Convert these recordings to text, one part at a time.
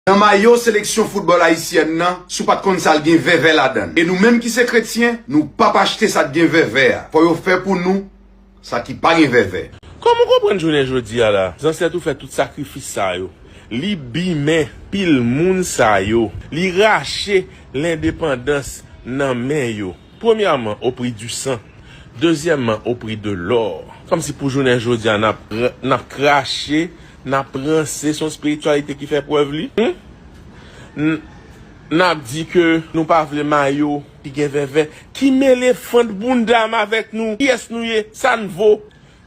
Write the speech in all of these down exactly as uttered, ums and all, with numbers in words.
Nan mayo seleksyon foutbòl ayisyèn nan, si w pa t konn sa, l gen vèvè ladan l. E nou menm ki se kretyen, nou p ap achte sa k gen vèvè a. Fò yo fè pou nou sa ki pa gen vèvè. Kòman w konprann jounen jodi a la, zansèt ou fè tout sakrifis sa yo? Li bimen pil moun sa yo. Li rache lendepandans nan men yo. Premyèman, au prix du sang. Dezyèmman, au prix de l'or. Kòmsi pou jounen jodi a, n ap, n ap krache, n ap ranse, se yon espirityalite ki fè prèv li. Hmm? N, n ap di ke nou pa vle mayo ki gen vèvè. Ki mele fant bounda m avèk nou? Kiyès nou ye? Sa n vo?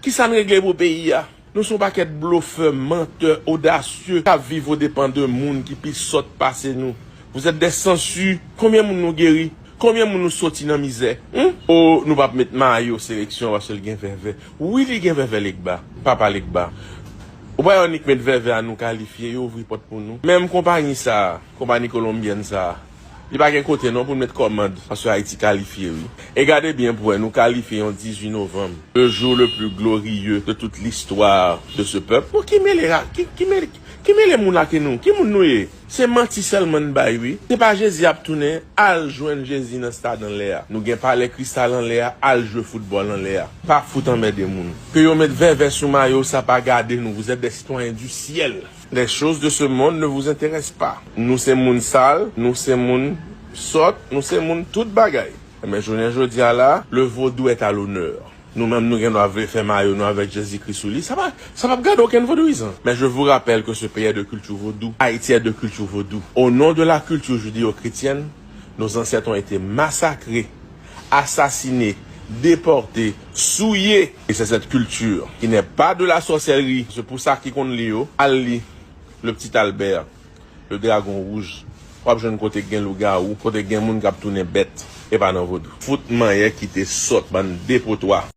Kisa n regle pou peyi a? Nou se yon pakèt blofè, mantè, odasye, k ap viv odepan de moun ki pi sòt pase nou. Vous êtes des sangsues. Konbyen moun nou geri? Konbyen moun nou soti nan mizè? Hmm? O, nou p ap met mayo seleksyon paske l gen vèvè. Wi, li gen vèvè, Legba. Papa Legba. Ou pa wè nèg met vèvè a nou kalifye, yo ouvri pòt pou nou. Menm konpayi sa a, konpayi kolonbyèn sa a, li pa gen kote non pou l met kòmand, paske Ayiti kalifye, wi. E gade byen pou wè, nou kalifye yon dizuit novanm, le jour le plus glorieux de toute l'histoire de ce peuple. Bon, ki mele la, ki, ki mele, ki mele moun la ke nou? Ki moun nou ye? Se manti sèlman n bay, wi. Se pa Jezi ap tounen, al jwenn Jezi nan stad anlè a. Nou gen palè kristal anlè a, al jwe foutbòl anlè a. Pa fout anmède moun. Ke yo met vèvè sou mayo, sa pa gade nou. Vous êtes des citoyens du ciel. Les choses de ce monde ne vous intéressent pas. Nou se moun sal, nou se moun sòt, nou se moun tout bagay. Men jounen jodi a la, le vodou est à l'honneur. Nou menm nou gen dwa vle fè mayo nou avèk Jezikri sou li, sa pa, sa p ap gade okenn vodouyizan. Mais je vous rappelle que ce pays est de culture vaudou. Haïti est de culture vaudou. Au nom de la culture judéo-chrétienne, nos ancêtres ont été massacrés, assassinés, déportés, souillés. Et c'est cette culture qui n'est pas de la sorcellerie. Se pou sa ki konn li yo, al li Le Petit Albert, Le Dragon Rouge. W ap jwenn kote k gen lougawou, kote k gen moun k ap tounen bèt, e pa nan vodou. Fout manyè kite sòt, bann depotwa.